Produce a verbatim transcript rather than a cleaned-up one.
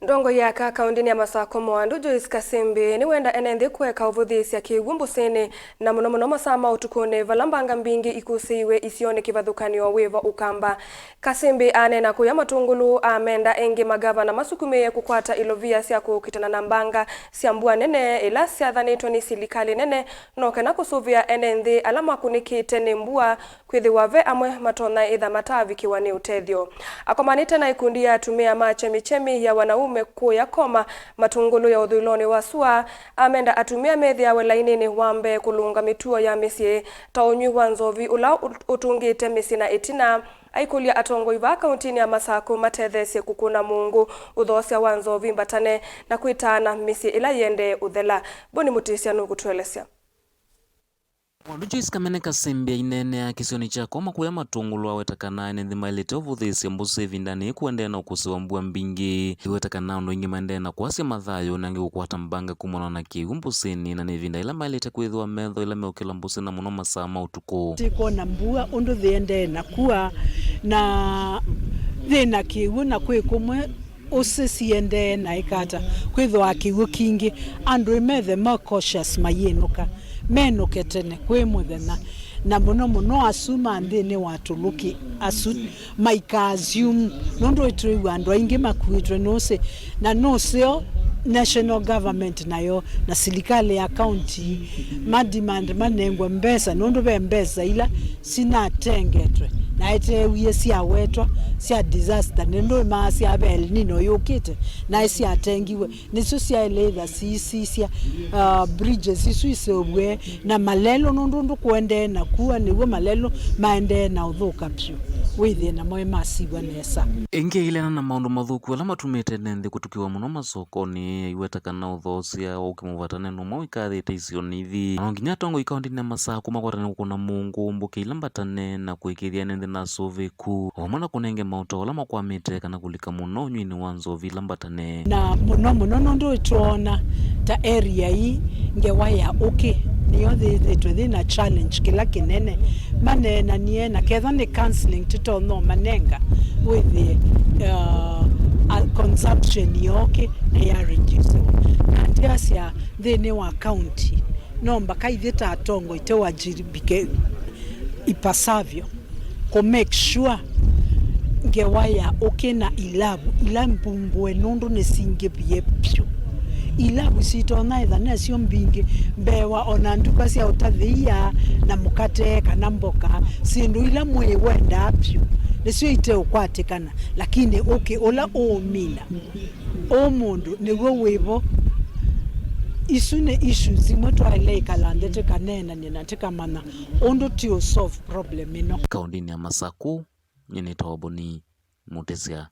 Ndongoi ya aka kaũndĩnĩ ya Masakũ Moandu, Joyce Kasimbi, nĩwenda ene nthĩ kũeka ũvũthĩĩsya kĩw'ũ mbũsĩnĩ, na mũno mũno masaa ma ũtukũnĩ, vala mbanga mbingĩ ikũsĩiwe isionĩ kĩvathũkany'o wĩvo ũkamba. Kasimbi aneena kũya Matũngũlũ amenda ĩngĩ magavana masukumĩĩe kũkwata ilovia sya kũkitana na mbanga sya mbua nene ila syathanĩtwe nĩ silikalĩ nene, no kana kũsũvĩa ene nthĩ ala makũnĩkĩte nĩ mbua kwĩthĩwa ve amwe matonya ĩtha mataavikĩwa nĩ ũtethyo. Akomanĩte na ikundi ya atumĩa ma Chemichemi ya Wanaume kũya Koma, Matũngũlũ ya ũthũĩlonĩ wa sua, amenda atumĩa methĩawe lainĩnĩ wa mbee kũlũnga mĩtuo ya mĩsyĩ, ta ũnywi wa nzovi ũla ũt-, ũtũngĩte mĩsyĩ na ĩtina, aikũlya atongoi vaa kaũntĩnĩ ya Masakũ matetheesye kũkũna mũngũ, ũthoosya wa nzovi mbatane, na kwĩtaana mĩsyĩ ĩla yĩendee ũthela. Boni Mũtĩsya nũkũtũelesya. Mũndũ Joyce Kamene Kasembi aineenea kĩsionĩ kya Koma kũya Matũngũlũ aweta kana ene nthĩ maĩlĩte ũvũthĩĩsya mbũsĩ ĩvindanĩ yĩĩ kũendeea na ũkũsĩ wa mbua mbingĩ. Iweta kana andũ aingĩ maendee na kwasya mathayũ na angĩ kũkwata mbanga kumana na kĩw'ũ mbũsĩnĩ, na nĩ ĩvinda yĩla maĩlĩte kwĩthĩwa metho ĩla meũkĩla mbũsĩ na mũno masaa ma ũtukũ. Tĩkwona mbua ũndũ yĩendee na kua, na yĩna kĩw'ũ, na kwĩ kũmwe ũsĩ siendee na ĩkata kwĩthĩwa kĩw'ũ kingĩ. Andũ ĩmethe ma cautious mayĩnũka, menũke tene kwĩ mũthenya, na mũno mũno asu ma nthĩnĩ wa tũlũkĩ asu maika assume, nũndũ ĩtwĩw'a andũ aingĩ makuĩtwe nĩ ũsĩ, na nũseo national government nayo na silikalĩ ya county ma demand manengwe mbesa, nũndũ ve mbesa ila sinatengetwe na eteewie syawetwa sya disaster, nĩ ndũĩ maasya ve El Nino yũkĩte, naĩ syatengiwe, nĩsyo syaĩle ĩtha siisisya, uh, bridges isu isũvw'e na malelũ, nũndũ ũndũ kũendee na kua nĩw'o malelũ maendee na ũthũka vyũ, wĩthĩe namo masiw'a nesa. Ĩngĩ ĩileana na maũndũ mathũku ala matumĩte ene nthĩ kũtukĩwa mũno masokonĩ, aiweta kana ũthoosya wa ũkĩ mũvatane nũmwe wĩkathĩte isionĩ ithi. Na no nginya atongoi kaũndĩnĩ ya Masakũ makwatane kũkũna mũngũ mbũkĩ ila mbatane na kũĩkĩĩthya ene nthĩ na asũvĩku, o vamwe na kũnenge maũtao ala makwamĩte kana kũlika mũno ũnyw'ĩnĩ wa nzovi ila mbatane. Na mũno mũno nũndũ nĩtwoona ta area ii ngewa ya ũkĩ nĩyo yĩthĩĩtwe yĩ na challenge kĩla kĩnene. Maneenanie na kethwa nĩ counseling tũtonya ũmanenga wĩthĩe, uh, a consumption ya ũkĩ nĩ ya reduciwa. Na ndiasya nthĩnĩ wa county, no mbaka ithyĩ ta atongoi tũwajibike ipasavyo kũ make sure ngewa ya ũkĩ na ilavu ila mbungũe, nũndũ nĩsingĩvie vyũ. Ilavu sitonya ĩtha nesyo mbingĩ, mbewa, ona nduka sya ũtathĩia na mũkate kana mboka, syĩndũ ila mwĩĩ wendaa vyũ nĩsyo iteũkwatĩkana, lakini ũkĩ ũla ũũmina ũmũndũ nĩw'o wĩvo. Isu nĩ issues imwe twaĩle ĩkala nthĩ tũkaneenany'a na tũkamanya ũndũ tũũ solve problem ĩno. Kaũndĩnĩ ya Masakũ, nyie nĩtawa Boni Mũtĩsya.